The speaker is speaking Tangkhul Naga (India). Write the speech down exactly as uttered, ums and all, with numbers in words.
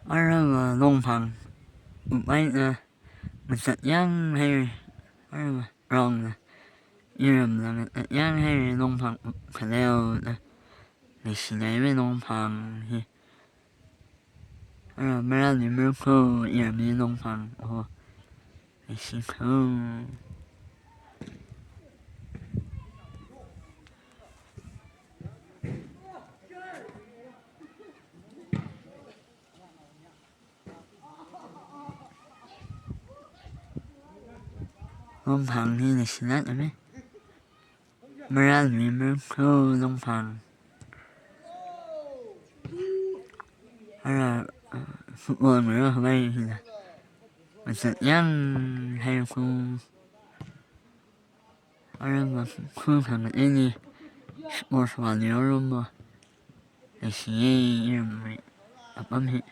Aramva Longphang up eina, ngasat yang haira. Aramva rongna, iramla ngasat yang haira Longphang up khaleona. Leishinai me Longphang hi. Ara marāli marākho, iramli Longphang. Oh, leishikho. Longphang hi leishinai me. Marāli marākho Longphang. Ara, uh, football marākhavai hina. Ngasat yang haikho. Aramva khuikhangna ini sports vāli aramva. Leishiya iramwui apam hi.